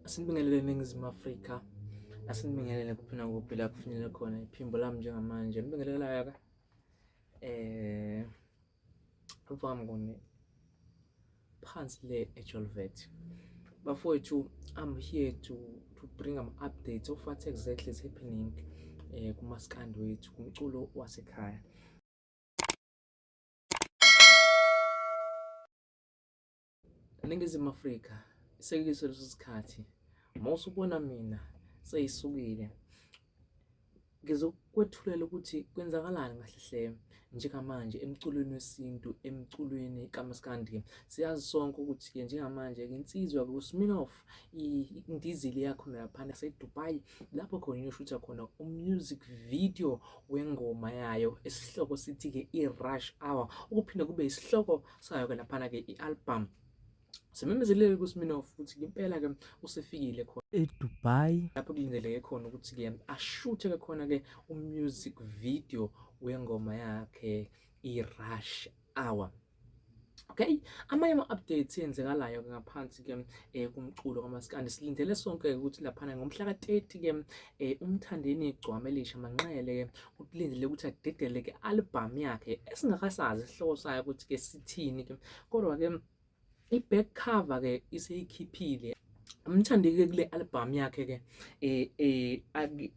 Asinibingelele eNingizimu Afrika, asinibingelele kuphi nakuphi la kufinyelele khona iphimbo lami njengamanje. Nibingelelayo ke eh mfowami Nguni phansi le eJolvet. Bafowethu, I'm here to bring some updates of what exactly is happening kumaskandi wethu, kumculo wasekhaya. Ningizimu Afrika sekuyiso leso sikhathi uma usubona mina seyisukile ngizokwethulela ukuthi kwenzakalani kahle hle njengamanje emculweni wesintu, emculweni kamaskandi. Siyazi sonke ukuthi-ke njengamanje-ke insizwa kuSminoff indizile yakhona laphana yaseDubai lapho khona iyoshutha khona umusic video wengoma yayo esihloko sithi-ke i-Rush Hour, okuphinde kube isihloko sayo-ke laphana-ke i-album. Simemezelele kuSminoff ukuthi impela-ke usefikile khona eDubai lapho kulindeleke khona ukuthi-ke ashuthe-ke khona-ke umusic video wengoma yakhe i-Rush Hour. Okay, amanye ama-updates enzekalayo ke ngaphansi ke kumculo kamaskandi silindele sonke ukuthi laphana ngomhla ka-30 ke uMthandeni Igcwama Elisha Manqele ke ukulindele ukuthi adedele ke album yakhe esingakasazi isihloko sayo ukuthi ke sithini ke, kodwa ke i-back cover ke iseyikhiphile uMthandeni ke kule album yakhe ke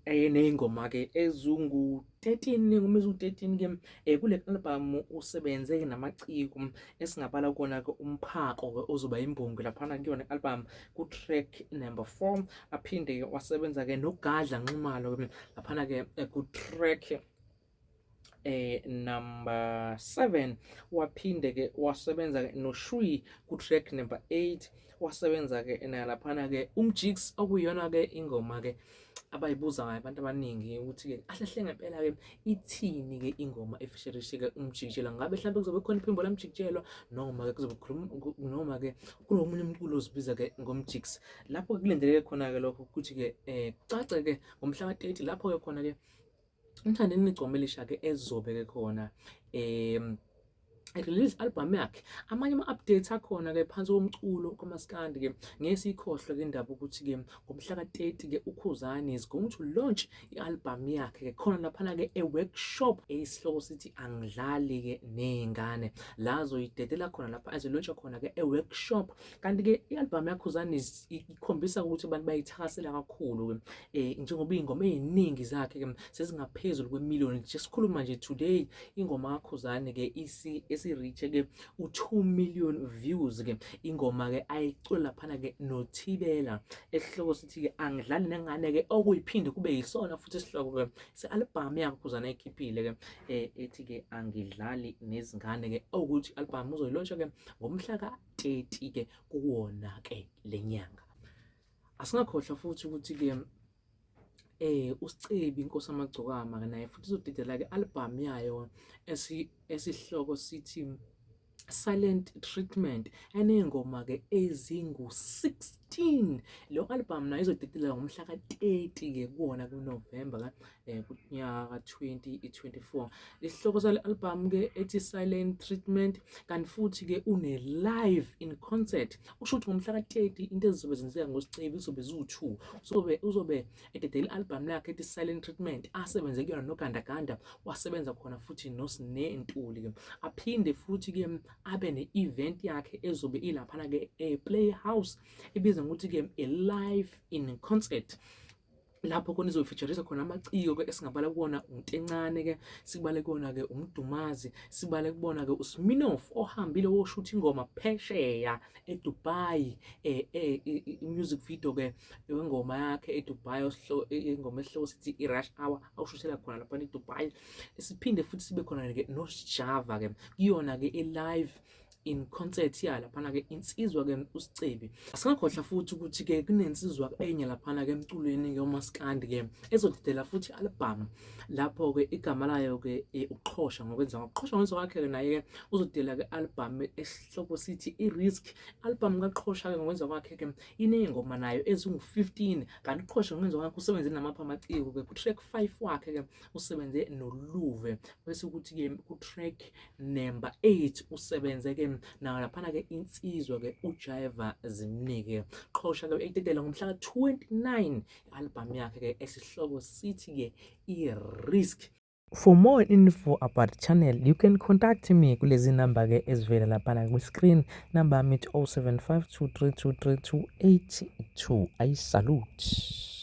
eney'ngoma ke ezungu 13, ingoma eziwu-13 ke kule album. Usebenze ke namaciko esingabala kona ke uMphako ke ozoba imbongi laphana kuyona album ku-track number 4, aphinde ke wasebenza ke noGadla Nxumalo ke laphana ke ku-track number 7, waphinde ke wasebenza ke noShui ku track number 8, wasebenza ke nalaphana ke uMjiks okuyona ke ingoma ke abayibuza ngayo abantu abaningi ukuthi ke ahlehle ngempela ke ithini ke ingoma efisherishe ke uMjikijelwa, ngabe mhlawumbe kuzobe khona iphimbo laMjikijelwa noma ke kuzobe khuluma noma ke kunomunye umculo ozibiza ke ngoMjiks. Lapho kulindeleke khona ke lokho ukuthi ke kucace ke ngomhla ka-30 lapho ke khona ke uMthandeni Igcokama Elisha ke ezobe ke khona release album yakhe. Amanye ama-updates akhona ke phansi komculo kamaskandi ke, ngeke siyikhohlwe ke indaba ukuthi ke ngomhla ka-30 ke uKhuzani is going to launch i-album yakhe ke khona laphana ke e-workshop eyisihloko sithi Angidlali ke Ney'ngane, la azoyidedela khona lapha azolauncha khona ke e-workshop. Kanti ke i-album yaKhuzani ikhombisa ukuthi abantu bayithakasela kakhulu ke njengoba iy'ngoma ey'ningi zakhe ke sezingaphezulu kwemiliyoni. Nje sikhuluma nje today ingoma kaKhuzani ke esi-reach ke u-2 million views ke, ingoma ke ayicula laphana ke noThibela esihloko sithi ke Angidlali Nengane ke, okuyiphinde kube yisona futhi isihloko ke se-album yaKhuzani ayikhiphile ke ethi ke Angidlali Nezingane ke, okuthi i-album uzoyilauncha ke ngomhla ka-30 ke kuwona ke lenyanga. Asingakhohlwa futhi ukuthi ke uSicebi Inkosi Amagcokama ke naye futhi uzodedela ke album yayo esihloko sithi Silent Treatment eney'ngoma ke ezingu-16. Lo album nayo izodedela ngomhla ka-30 ke kuwona kuNovember ka kunyaka ka-2024. Isihloko sale album ke ethi Silent Treatment, kanti futhi ke une live in concert. Usho ukuthi ngomhla ka-30 into ezizobe zenzeka ngoSicebi zizobe ziwu-2. Uzobe ededela i-album lakhe ethi Silent Treatment asebenze kuyona noGandaganda, wasebenza khona futhi noSne Ntuli ke, aphinde futhi ke abe ne-event yakhe ezobe ilaphana ke e-Playhouse ebizwa ngokuthi ke a live in concert, lapho khona izofeaturisa khona amaciko ke esingabala kuwona uNtencane ke, sibale kuwona ke uMdumazi, sibale kubona ke uSminoff ohambile woshutha ingoma phesheya eDubai, music video ke wengoma yakhe eDubai, ingoma esihloko sithi i-Rush Hour awushuthela khona lapha eDubai. Siphinde futhi sibe khona ke noSjava ke kuyona ke i-live in concert ya laphana ke insizwa ke uSicebi. Asingakhohlwa futhi ukuthi ke kunensizwa enye laphana ke emculweni ke umaskandi ke ezodedela futhi album lapho ke igama layo ke uQhosha ngokwenza ngoQhosha ngokwenza kwakhe ke naye ke uzodedela ke album esihloko sithi i-Risk. Album kaQhosha ke ngokwenza kwakhe ke iney'ngoma nayo ezingu-15, kanti uQhosha ngokwenza kwakhe usebenze namapha amaciko ke ku-track 5 wakhe ke usebenze noLuve, bese kuthi ke ku-track number 8 usebenze ke Nayo laphana ke insizwa ke uJaiva Zimnike Qhosha ke eyidedela ngomhla ka-29 i-album yakhe ke esihloko sithi ke i-Risk. For more info about channel you can contact me kulezi number ke ezivela laphana kwi-screen number yami ithi 0752323282. I salute.